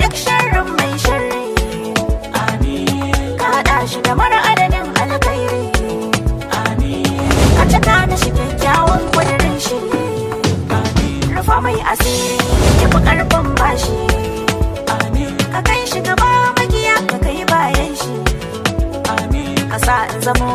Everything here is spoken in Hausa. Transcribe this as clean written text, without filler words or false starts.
Duk sharrin mai sharri, ka haɗa shi da mara adadin alkhairi. Ka cika mishi kyakkyawan kudirin shi, rufa mai asiri ya fi karfin bashi. Ka kai shi gaba makiya ka kai bayan shi. Ka sa in zamo